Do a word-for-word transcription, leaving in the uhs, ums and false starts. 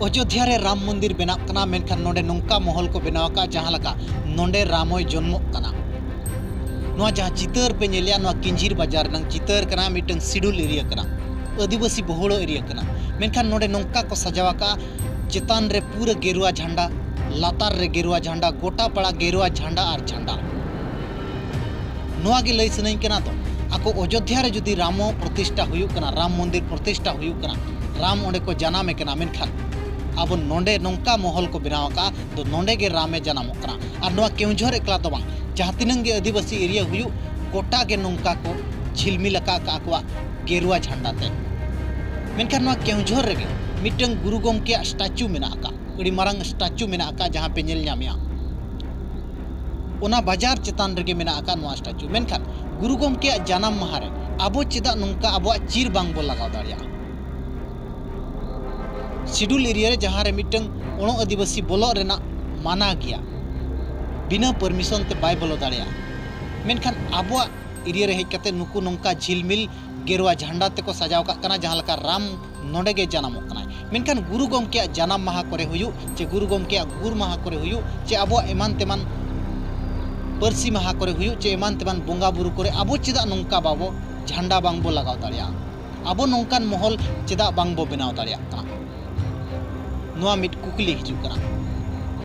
ᱚᱡᱳᱫᱽᱫᱷᱟ ᱨᱮ ᱨᱟᱢ ᱢᱚᱱᱫᱤᱨ ᱵᱮᱱᱟᱜ ᱠᱟᱱᱟ, ᱢᱮᱱᱠᱷᱟᱱ ᱱᱚᱰᱮ ᱱᱚᱝᱠᱟ ᱢᱚᱦᱚᱞ ᱠᱚ ᱵᱮᱱᱟᱣ ᱟᱠᱟᱫᱼᱟ, ᱡᱟᱦᱟᱸ ᱞᱮᱠᱟ ᱱᱚᱰᱮ ᱨᱟᱢ ᱦᱚᱸᱭ ᱡᱚᱱᱢᱚᱜ ᱠᱟᱱᱟ᱾ ᱱᱚᱣᱟ ᱡᱟᱦᱟᱸ ᱪᱤᱛᱟᱹᱨ ᱯᱮ ᱧᱮᱞᱮᱜᱼᱟ, ᱱᱚᱣᱟ ᱠᱤᱧᱡᱷᱤᱨ ᱵᱟᱡᱟᱨ ᱨᱮᱱᱟᱜ ᱪᱤᱛᱟᱹᱨ ᱠᱟᱱᱟ, ᱢᱤᱫᱴᱟᱝ schedule area ᱠᱟᱱᱟ, ᱟᱹᱫᱤᱵᱟᱹᱥᱤ ᱵᱚᱦᱩᱲᱚ area ᱠᱟᱱᱟ, ᱢᱮᱱᱠᱷᱟᱱ ᱱᱚᱰᱮ ᱱᱚᱝᱠᱟ ᱠᱚ ᱥᱟᱡᱟᱣ ᱟᱠᱟᱫᱼᱟ, ᱪᱮᱛᱟᱱ ᱨᱮ ᱯᱩᱨᱟᱹ ᱜᱮᱨᱩᱣᱟ ᱡᱷᱟᱱᱰᱟ, ᱞᱟᱛᱟᱨ ᱨᱮ ᱜᱮᱨᱩᱣᱟ ᱡᱷᱟᱱᱰᱟ, ᱜᱚᱴᱟ ᱯᱟᱲᱟ ᱜᱮᱨᱩᱣᱟ ᱡᱷᱟᱱᱰᱟ ᱟᱨ ᱡᱷᱟᱱᱰᱟ᱾ ᱱᱚᱣᱟ ᱜᱮ ᱞᱟᱹᱭ ᱥᱟᱱᱟᱧ ᱠᱟᱱᱟ ᱫᱚ, ᱟᱠᱚ ᱚᱡᱳᱫᱽᱫᱷᱟ ᱨᱮ ᱡᱩᱫᱤ ᱨᱟᱢ ᱯᱨᱚᱛᱤᱥᱴᱷᱟ ᱦᱩᱭᱩᱜ ᱠᱟᱱᱟ, ᱨᱟᱢ ᱢᱚᱱᱫᱤᱨ ᱯᱨᱚᱛᱤᱥᱴᱷᱟ ᱦᱩᱭᱩᱜ ᱠᱟᱱᱟ, ᱨᱟᱢ ᱚᱸᱰᱮ ᱠᱚ ᱡᱟᱱᱟᱢᱮ ᱠᱟᱱᱟ, ᱢᱮᱱᱠᱷᱟᱱ ᱟᱵᱚ ᱱᱚᱰᱮ ᱱᱚᱝᱠᱟ ᱢᱚᱦᱚᱞ ᱠᱚ ᱵᱮᱱᱟᱣ ᱟᱠᱟᱫᱼᱟ, ᱫᱚ ᱱᱚᱰᱮ ᱜᱮ ᱨᱟᱢᱮ ᱡᱟᱱᱟᱢᱚᱜ ᱠᱟᱱᱟ᱾ ᱟᱨ ᱱᱚᱣᱟ ᱠᱮᱣᱡᱷᱚᱨ ᱮᱠᱞᱟ ᱫᱚ ᱵᱟᱝ, ᱡᱟᱦᱟᱸ ᱛᱤᱱᱟᱹᱝ ᱜᱮ ᱟᱹᱫᱤᱵᱟᱹᱥᱤ area ᱦᱩᱭᱩᱜ, ᱜᱚᱴᱟ ᱜᱮ ᱱᱚᱝᱠᱟ ᱠᱚ ᱡᱷᱤᱞᱢᱤᱞ ᱟᱠᱟᱫ ᱟᱠᱟᱫ ᱟᱠᱚᱣᱟᱜ ᱜᱮᱨᱩᱣᱟ ᱡᱷᱟᱱᱰᱟ ᱛᱮ᱾ ᱢᱮᱱᱠᱷᱟᱱ ᱱᱚᱣᱟ ᱠᱮᱣᱡᱷᱚᱨ ᱨᱮᱜᱮ ᱢᱤᱫᱴᱟᱝ ᱜᱩᱨᱩ ᱜᱚᱢᱠᱮᱭᱟᱜ statue ᱢᱮᱱᱟᱜ ᱟᱠᱟᱫ, ᱟᱹᱰᱤ ᱢᱟᱨᱟᱝ statue ᱢᱮᱱᱟᱜ ᱟᱠᱟᱫ, ᱡᱟᱦᱟᱸ ᱯᱮ ᱧᱮᱞ ᱧᱟᱢᱮᱜᱼᱟ᱾ ᱚᱱᱟ ᱵᱟᱡᱟᱨ ᱪᱮᱛᱟᱱ ᱨᱮᱜᱮ ᱢᱮᱱᱟᱜ ᱟᱠᱟᱫ ᱱᱚᱣᱟ statue᱾ ᱢᱮᱱᱠᱷᱟᱱ ᱜᱩᱨᱩ ᱜᱚᱢᱠᱮᱭᱟᱜ ᱡᱟᱱᱟᱢ ᱢᱟᱦᱟ ᱨᱮ ᱟᱵᱚ ᱪᱮᱫᱟᱜ ᱱᱚᱝᱠᱟ ᱟᱵᱚᱣᱟᱜ ᱪᱤᱨ ᱵᱟᱝ ᱵᱚ ᱞᱟᱜᱟᱣ ᱫᱟᱲᱮᱭᱟᱜᱼᱟ? Schedule area ᱨᱮ ᱡᱟᱦᱟᱸ ᱨᱮ ᱢᱤᱫᱴᱟᱝ ᱚᱬᱚ ᱟᱹᱫᱤᱵᱟᱹᱥᱤ ᱵᱚᱞᱚᱜ ᱨᱮᱱᱟᱜ ᱢᱟᱱᱟ ᱜᱮᱭᱟ, ᱵᱤᱱᱟᱹ permission ᱛᱮ ᱵᱟᱭ ᱵᱚᱞᱚ ᱫᱟᱲᱮᱭᱟᱜᱼᱟ, ᱢᱮᱱᱠᱷᱟᱱ ᱟᱵᱚᱣᱟᱜ area ᱨᱮ ᱦᱮᱡ ᱠᱟᱛᱮ ᱱᱩᱠᱩ ᱱᱚᱝᱠᱟ ᱡᱷᱤᱞᱢᱤᱞ ᱜᱮᱨᱩᱣᱟ ᱡᱷᱟᱱᱰᱟ ᱛᱮᱠᱚ ᱥᱟᱡᱟᱣ ᱠᱟᱜ ᱠᱟᱱᱟ, ᱡᱟᱦᱟᱸ ᱞᱮᱠᱟ ᱨᱟᱢ ᱱᱚᱰᱮ ᱜᱮ ᱡᱟᱱᱟᱢᱚᱜ ᱠᱟᱱᱟᱭ᱾ ᱢᱮᱱᱠᱷᱟᱱ ᱜᱩᱨᱩ ᱜᱚᱢᱠᱮᱭᱟᱜ ᱡᱟᱱᱟᱢ ᱢᱟᱦᱟ ᱠᱚᱨᱮ ᱦᱩᱭᱩᱜ, ᱪᱮ ᱜᱩᱨᱩ ᱜᱚᱢᱠᱮᱭᱟᱜ ᱜᱩᱨ ᱢᱟᱦᱟ ᱠᱚᱨᱮ ᱦᱩᱭᱩᱜ, ᱪᱮ ᱟᱵᱚᱣᱟᱜ ᱮᱢᱟᱱ ᱛᱮᱢᱟᱱ ᱯᱟᱹᱨᱥᱤ ᱢᱟᱦᱟ ᱠᱚᱨᱮ ᱦᱩᱭᱩᱜ, ᱪᱮ ᱮᱢᱟᱱ ᱛᱮᱢᱟᱱ ᱵᱚᱸᱜᱟ ᱵᱩᱨᱩ ᱠᱚᱨᱮ ᱟᱵᱚ ᱪᱮᱫᱟᱜ ᱱᱚᱝᱠᱟ ᱵᱟᱵᱚ, ᱡᱷᱟᱱᱰᱟ ᱵᱟᱝ ᱵᱚ ᱞᱟᱜᱟᱣ ᱫᱟᱲᱮᱭᱟᱜᱼᱟ? ᱟᱵᱚ ᱱᱚᱝᱠᱟᱱ ᱢᱚᱦᱚᱞ ᱪᱮᱫᱟᱜ ᱵᱟᱝ ᱵᱚ ᱵᱮᱱᱟᱣ ᱫᱟᱲᱮᱭᱟᱜ ᱠᱟᱱᱟ? ᱱᱚᱣᱟ ᱢᱤᱫ ᱠᱩᱠᱞᱤ ᱦᱤᱡᱩᱜ ᱠᱟᱱᱟ᱾